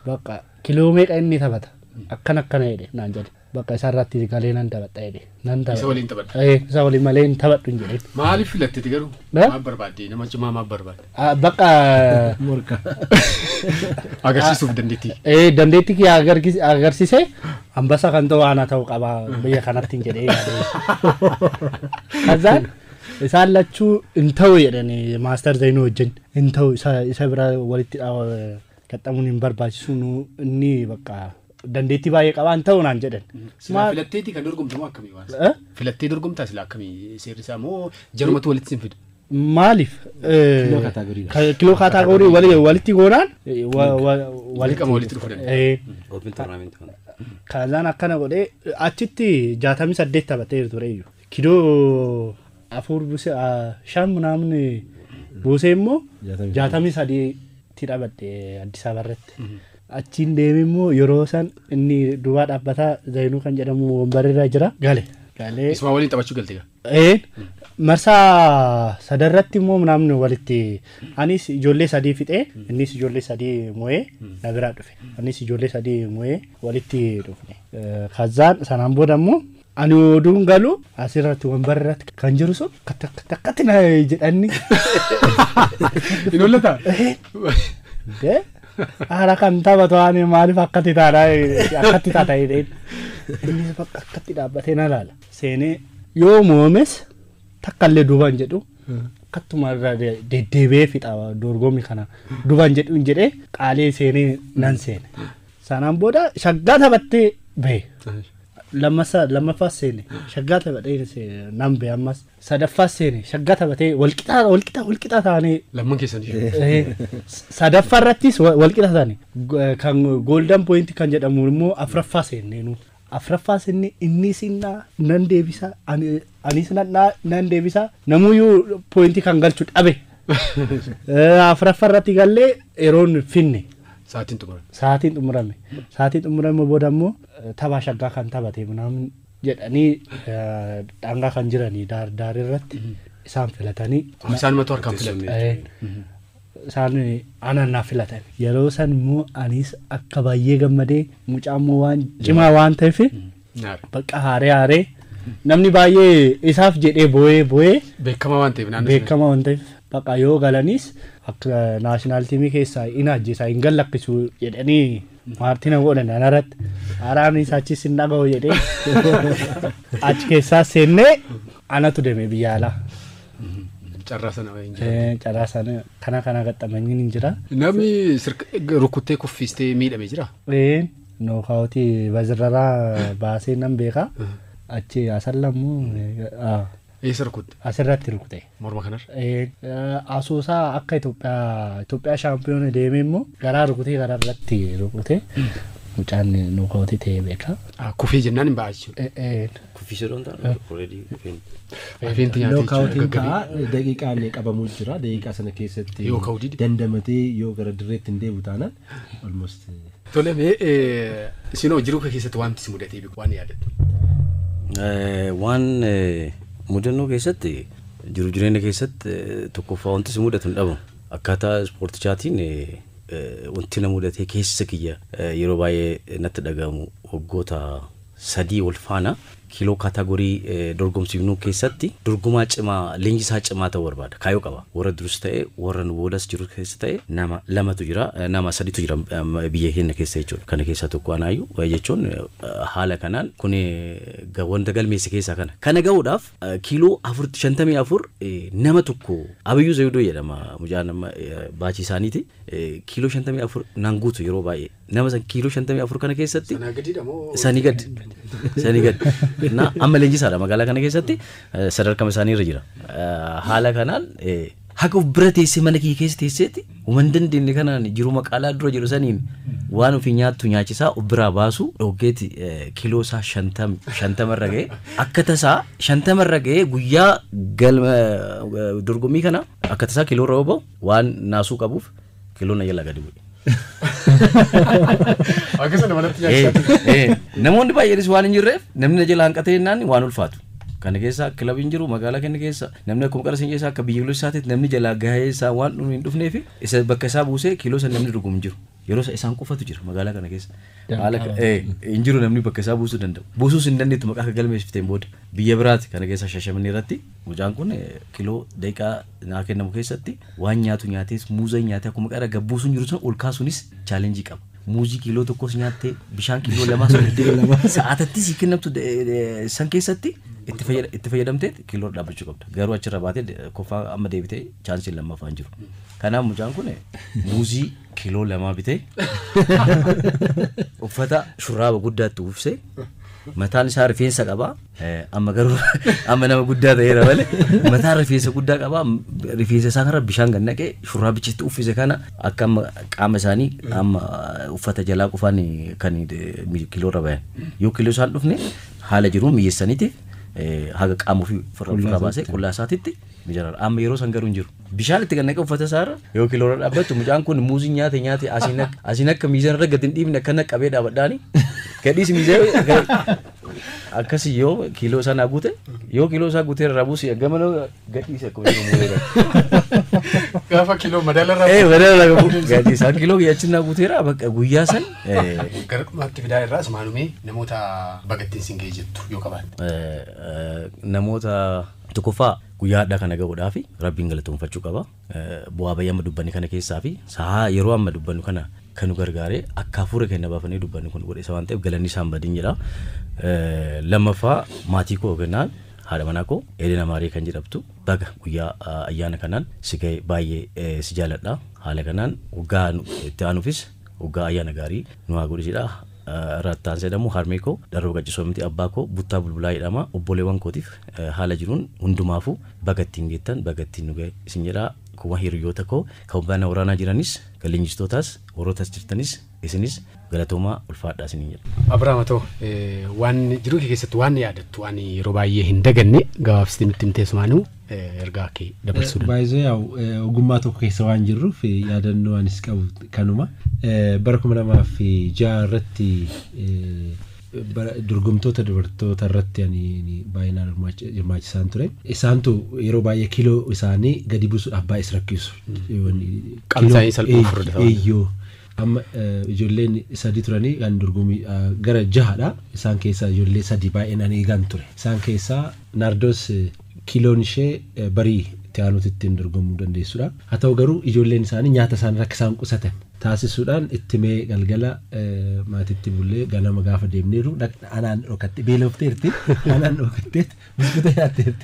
S6: bakka kiloo meeqa inni taphata akkana akkana jedhe naan jedhe bakka isaarratti galee nan taphadha jedhe nan taphadha.
S3: Isa waliin taphadha.
S6: Isa waliin malee hin taphadhu hin jedhe.
S3: Maaliif filatteti garuu? Maal barbaadde nama cimaa maal barbaadde?
S6: Bakka
S4: morka.
S3: Agarsiisuuf dandeettii.
S6: Dandeettii kiyya agarsiisee ambasa kan ta'u ana ta'uu qaba biyya kanatti hin jedhee yaade. Kazaan isaan lachuu hin ta'u jedhanii maaster Zainuu wajjin hin ta'u isa bira walitti qaxxamuun hin barbaachisu inni bakka dandeettii baay'ee qaba hin ta'u naan jedhan.
S3: Silaa filatteetii kan dorgomtu moo akkamii waan? Filattee dorgomtaa silaa akkamii seerri isaa moo jarumatu walitti sin fida?
S6: Maaliif? Kiloo kaataagorii walitti goonaan
S3: walitti dhufuu danda'a.
S5: Oopin toornaamentii kana.
S6: Kaazaan akkana godhee achitti 68 taphatee ture iyyuu. Kiiloo 4 buuse 5 ምናምን buusee immoo 63 tti dhaabadhe Addis Ababa irratti. Achiin deemee immoo yeroo san inni duwwaa dhaabbataa Zainuu kan jedhamu wombarirra jira. Gale. Galee.
S3: Isuma waliin taphachuu galte gaa?
S6: Marsaa sadarratti immoo namni walitti anis ijoollee 3 fixee innis ijoollee 3 mo'ee na biraa dhufe. Anis ijoollee 3 mo'ee walitti dhufne. Kazzaan sanaan booda immoo ani oduun galu asirratti wombarirratti kan jiru sun takkatti na jedhani.
S3: Inni hollata?
S6: De haala kan taphatu ani maaliif akkatti taata akkatti taata jedheen. Innis bakka akkatti dhaabbatee na ilaala. Seenee yoo moomes takkallee duubaan jedhu akkatuma irra deddeebi'ee fixa dorgommii kana duubaan jedhu hin jedhee qaalee seenee nan seene. Sanaan booda shaggaa taphattee bahe. Lammaffaa seene shaggaa taphatee nan bahe ammas sadaffaa seene shaggaa taphatee walqixaa walqixaa walqixaa taanee.
S3: Lamman keessan ishee.
S6: Sadaffaa irrattis walqixa taane kan golden point kan jedhamu immoo afraffaa seenne nu. Afraffaa seenne inni sinnaa nan deebisa anis nan deebisa namuyyuu pointii kan galchu dhabe. Afraffaa irratti gallee yeroon finne.
S3: Sa'aatiin xumurame.
S6: Sa'aatiin xumurame. Sa'aatiin xumurame booda immoo tapha shaggaa kan taphate ምናምን jedhanii dhangaa kan jiranii daar daar irratti isaan filatanii.
S3: Isaan matu harkaan filatan.
S6: Isaan anaan filatan. Yeroo san immoo anis akka baay'ee gammadee mucaan immoo waan cimaa waan ta'eef bakka haaree haaree namni baay'ee isaaf jedhee boo'ee boo'ee.
S3: Beekamaa waan ta'eef naannoo.
S6: Beekamaa waan ta'eef bakka yoo galanis akka naashinaal tiimii keessaa hin ajjeesaa hin gallakkisu jedhanii maartina godhan anarratti haaraan achis hin dhaga'u jedhee achi keessaa seennee anatu deeme biyya alaa.
S3: Carraa sana hin jira.
S6: Carraa sana kana gaxxamanii hin jira.
S3: Namni rukuttee kuffistee miidhame jira?
S6: Nookaawutii bazirraraa baasee nan beeka. Achi asallamuu.
S3: Eessa rukutte?
S6: Asirratti rukute.
S3: Morma kanarra?
S6: Asoosaa akka Itoophiyaa shaampiyoona deemee immoo garaa rukutee garaa irratti rukute. Mucaan nookaawutii ta'ee beeka.
S3: Kufee jennaan hin ba'a jechuudha.
S5: Kuffisee doon ta'a already kufeen.
S3: Rifeensi nyaatee
S4: Nookaawutiin ta'a daqiiqaan qabamuu jira. Daqiiqaa sana keessatti
S3: Yoo ka'uu dide.
S4: dandamatee yoo gara dirreetti hin deebi'u taanaan almost.
S3: Tole mee isinoo jiruu kee keessatti wanti si mudatee beeku waan yaadattu?
S5: Waan mudannoo keessatti jiru jireenya keessatti tokkoffaa wanti si mudatu hin dhabamu. Akkaataa ispoortichaatiin wanti na mudatee keessa kiyya yeroo baay'ee natti dhagahamu waggoota 3 wal faana kiiloo kaataagorii dorgomsiifnuu keessatti dorgomaa cimaa leenjisaa cimaa ta'uu barbaada. Kaayyoo qaba. Warra durus ta'e warra nu boodas jiru keessa ta'e nama 2tu jira nama 3tu jira biyya keenya keessa jechuudha. Kana keessaa tokko anaayyuu jechuun haala kanaan kun wanta galmeesse keessaa kana. Kana ga'uudhaaf kiiloo 54 nama tokko Abiyyuu Zayidoo jedhama mucaan nama baachii isaaniiti. Kiiloo 54 naan guutu yeroo baay'ee. Nama san kiiloo 54 kana keessatti
S3: Sanaa gadiidha moo?
S5: Sanii gadi. Sanii gadi. Na amma leenjisaadha magaalaa kana keessatti sadarkaa isaanii irra jira. Haala kanaan haqa of bira teessee mana kiyya keessa teesseetti waan dandeenye kanaan jiru maqaalaa dura jiru saniin waan ofii nyaattu nyaachisaa of biraa baasu dhoggeetti kiiloo isaa 50 irra ga'e akka tasaa 50 irra ga'e guyyaa galma dorgommii kana akka tasaa kiiloo irra ba'u waan naasuu qabuuf kiiloo na jala gadi bu'e.
S3: Akkasuma manatti nyaachisaa.
S5: Namoonni baay'eenis waan hin jirreef namni na jala hanqatee jennaan waan ulfaatu. Kana keessa kilabiin jiru magaalaa kana keessa namni akkuma qara siin keessa akka biyya isaatiitti namni jalaa gahee isaa waan hin dhufneef isa bakka isaa buusee kiiloo san namni dorgomu jiru. Yeroo isaan qofatu jira magaalaa kana keessa. Haala hin jiru namni bakka isaa buusuu danda'u. Buusuus hin dandeettu maqaa akka galmeessifteen booda biyya biraati kana keessa Shashamannee irratti mucaan kun kiiloo daqiiqaa naa kennamu keessatti waan nyaatu nyaatees muuza nyaatee akkuma qara gabbuusuun jiru sun ol kaasuunis chaalenjii qaba. Muuzii kiiloo tokkos nyaattee bishaan kiiloo lamaas sa'aatatti sii kennamtu san keessatti itti fayyadamtee kiiloo dhaabbachuu qabda. Garuu achirra baatee koffaa amma deebitee chaansiin lammaffaan jiru. Kanaaf mucaan kun muuzii kiiloo 2 bitee uffata shurraaba guddaatti uffisee Mataan isaa rifeensa qaba. Amma garuu amma nama guddaa ta'eera malee mataan rifeensa guddaa qaba. Rifeensa isaa kanarra bishaan gad naqee shurraabichatti uffise kana akka amma qaama isaanii amma uffata jalaa qofaan kan kiiloo irra bayan. Yoo kiiloo isaan dhufne haala jiruun mijeessaniiti haga qaama ofii ofirraa baasee qullaa isaatitti mijaaraadha. Amma yeroo san garuu hin jiru. Bishaan itti gad naqee uffata isaarra yoo kiiloo irra dhaabbattu mucaan kun muuzii nyaate nyaate asiin akka miizaan irra gadi hin dhiibne akkana qabee dhaabadhaani. Gadhiisi miizaan akkasii yoo kiiloo isaa naa guute yoo kiiloo isaa guutee irraa buuse gama gadhiise akkuma jiru mureera.
S3: Gaafa kiiloo madaala irraa.
S5: Madaala irraa gadhiise kiiloo guyyaachin naa guuteera bakka guyyaa san.
S3: Gara dhumaatti fidaa irraa sumaanumee namoota bagattiin siin ga'e jettu yoo qabaatte.
S5: Namoota tokkoffaa guyyaa addaa kana gahuudhaaf rabbiin galatoonfachuu qaba. Bu'aa bayii amma dubbanni kana keessaa fi sa'a yeroo amma dubbannu kana kan nu gargaaree akka hafuura keenya baafannee dubbannu kun godhe isa waan ta'eef galanni isaan badiin jedha. Lammaffaa maatii koo kennaan haadha manaa koo Edena Maarii kan jedhamtu baga guyyaa ayyaana kanaan si ga'e baay'ee si jaaladha. Haala kanaan waggaa itti aanuufis waggaa ayyaana gaarii nu haa godhisidha. Rattaan jedhamu harmee koo Darroo Qaccisoo miti abbaa koo Buttaa Bulbulaa jedhama obboleewwan kootiif haala jiruun hundumaafuu baga ittiin geettan baga ittiin nu ga'e isin jedha. Kuma hiriyoota koo kan mana waraanaa jiranis kan leenjistootaas warrootas jirtanis isinis galatoomaa ulfaadhaa isiniin jedha.
S3: Abiraam haa ta'u waan jiruu kee keessatti waan yaadattu waan yeroo baay'ee hin daganne gabaabsitii nutti himtee sumaanuu ergaa kee dabarsuu dandeenya.
S4: Baay'ee yaa'u ogummaa tokko keessa waan jirruuf yaadannoo anis qabu kanuma. Bara 2006 irratti dorgomtoota dubartoota irratti ani baay'inaan hirmaachisaan ture. Isaantu yeroo baay'ee kiiloo isaanii gadi buusuudhaaf baay'ee rakkisu.
S3: Qaamni isaanii salphaa furdifama.
S4: Eeyyoo. Amma ijoolleen sadii turanii kan dorgomii gara jahadha. Isaan keessaa ijoollee sadii baay'inaan eegan ture. Isaan keessaa Naardos kiiloon ishee barii itti aanutti ittiin dorgomuu dandeessudha. Haa ta'u garuu ijoolleen isaanii nyaata isaanii akka isaan qusatan taasisuudhaan itti mee galgala maatiitti bullee ganama gaafa deemneeru anaan dhokatte beelofteerti anaan dhokatteet biskuta nyaatteerti.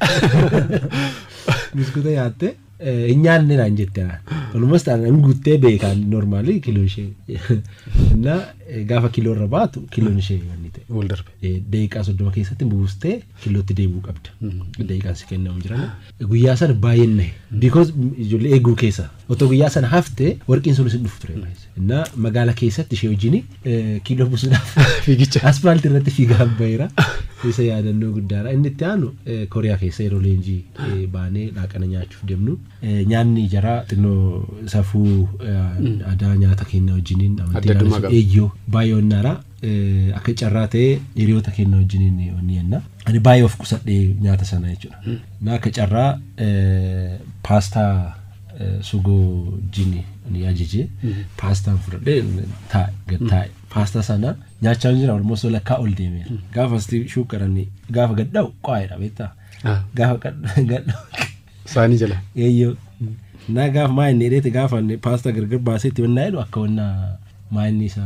S4: Biskuta nyaatte hin nyaanne naan jette anaan. Walumas anaan guuttee beekaan normaalii kiiloo ishee. Innaa gaafa kiiloo irra baatu kiiloon ishee wanni ta'e.
S3: Wal darbe.
S4: Daqiiqaa 30 keessatti buustee kiilootti deebi'uu qabda. Daqiiqaan si kennamu jiran. Guyyaa sana baay'een nahe. Because ijoollee eeguu keessa. Otoo guyyaa sana hafte warqiin sun isin dhufu ture. Innaa magaala keessatti ishee wajjin kiiloo buusuudhaaf
S3: Fiigicha.
S4: Asfaaltii irratti fiigaa baheera. Isa yaadannoo guddaadha. Inni itti aanu Kooriyaa keessa yeroo leenjii baanee laaqana nyaachuuf deemnu nyaanni jaraa xinnoo safuu aadaa nyaata keenya wajjiniin amantii
S3: Adda addummaa qaba.
S4: Eeyyoo baay'ee onnaadha. Akka carraa ta'ee hiriyoota keenya wajjiniin onni jenna. Ani baay'ee of qusadhee nyaata sana jechuudha. Na akka carraa paastaa sugoo jini ni ajaje paastaan fudhadhee taa'e gad taa'e. Paastaa sana nyaachaa jira almost lakkaa ol deemeera. Gaafa asitti shuukaranii gaafa gad dha'u qo'aadha beektaa. Gaafa gad dha'u.
S3: Saanii jala.
S4: Eeyyoo. Na gaafa maa inni dheete gaafa inni paastaa gargar baasee itti wannaa jedhu akka wannaa maa inni isa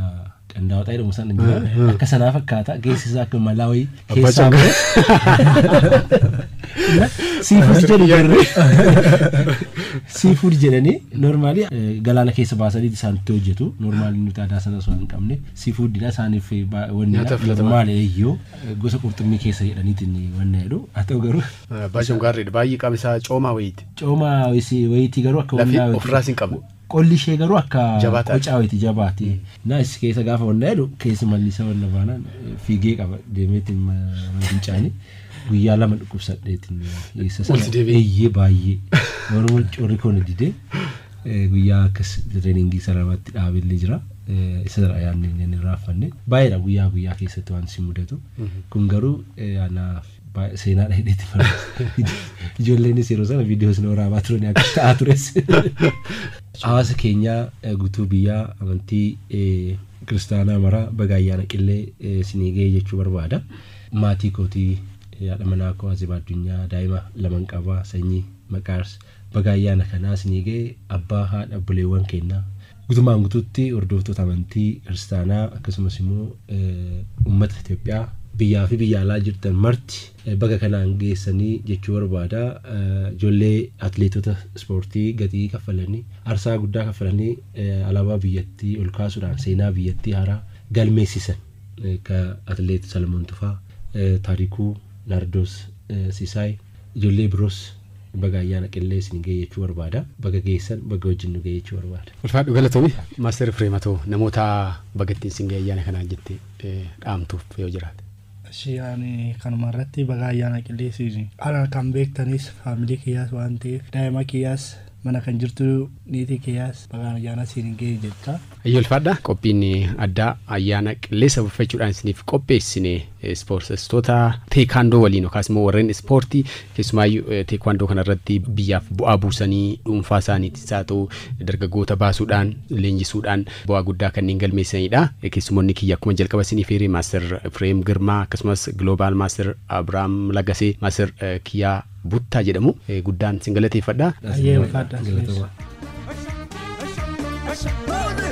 S4: qandaa'otaa jedhamu sana jira. Akka sanaa fakkaata keessi isaa akka malaa wayii keessaa
S3: Abbaa
S4: ba'e. Seafood jedhu garuu seafood jedhanii normaalii galaana keessa baasanii isaanitti hojjetu. Normaalii nuti aadaa sana osoo hin qabne seafoodidha isaaniif wanni
S3: Nyaata filatamaa.
S4: normaali eeyyoo gosa qurxummii keessa jedhaniitiin wanna jedhu. Haa ta'u garuu
S3: Baay'ee gaariidha. Baay'ee qaamni isaa coomaa wayiiti.
S4: coomaa wayiitii garuu akka
S3: Lafee
S4: wannaa
S3: ofirraas hin qabu.
S4: Qolli ishee garuu akka
S3: Jabaa taate.
S4: qocaa wayiiti jabaati. Na is keessa gaafa wanna jedhu keessi mallisa wanna baanaan fiigee qaba deemeetiin mana fincaanii guyyaa 2 dhukkubsadheetiin eessa sana
S3: Ol si deebi'e.
S4: Eeyyee baay'ee. Oromoo corri koo na didee guyyaa akkas tireeningii sana irratti dhaabillee jira. Isa irraa yaadne inni raaffanne. Baay'eedha guyyaa guyyaa keessatti waan si mudatu. Kun garuu anaaf seenaadha hidheetti barreessa. Ijoolleenis yeroo sana viidiyoos na waraabaa turani akka ta'aa tures. Hawaasa keenyaa guutuu biyyaa amantii kiristaanaa maraa baga ayyaana qillee isinii ga'e jechuu barbaada. Maatii kootii haadha manaa koo Azibaa Addunyaa daa'ima 2 qabaa sanyii maqaars baga ayyaana kanaa isinii ga'e abbaa haadha obboleewwan keenyaa. Guutummaan guutuutti hordoftoota amantii kiristaanaa akkasumas immoo uummata Itoophiyaa biyyaa fi biyya alaa jirtan marti baga kanaan geessanii jechuu barbaada. Ijoollee atileetota ispoortii gatii kaffalanii aarsaa guddaa kaffalanii alaabaa biyyattii ol kaasuudhaan seenaa biyyattii haaraa galmeessisan ka atileet Salamoon Tufaa, Taarikuu, Naardos, Sisaay, ijoollee biroos baga ayyaana qillee isin ga'e jechuu barbaada. Baga geessan, baga wajjin nu ga'e jechuu barbaada.
S3: Ulfaadhu, galatoomi. Maaster Fireematoo, namoota baga ittiin sin ga'e ayyaana kanaan jettee dhaamtuuf yoo jiraate.
S6: Ishee ani kanuma irratti baga ayyaana qilleessiin ana kan beektanis faamilii kiyyaas waan ta'eef, daa'ima kiyyaas, mana kan jirtu niitii kiyyaas baga ayyaana siin ga'e jecha.
S3: Ayyoo, ulfaadha. Qophiin addaa ayyaana qillee sababeeffachuudhaan isiniif qopheessine ispoortistoota teekaandoo waliin yookaas immoo warreen ispoortii keessumaayyuu teekwaandoo kanarratti biyyaaf bu'aa buusanii, dhuunfaa isaaniitis haa ta'u dargaggoota baasuudhaan leenjisuudhaan bu'aa guddaa kanneen galmeessanidha. Keessumoonni kiyya akkuma jalqaba isiniif eeree Maaster Fireem Girmaa, akkasumas Global Maaster Abiraam Lagasee, Maaster Kiyyaa Buttaa jedhamu. Guddaan sin galateeffadha.
S6: Ayyee, ulfaadha.
S4: Galatoomaa.
S1: Galatoomaa.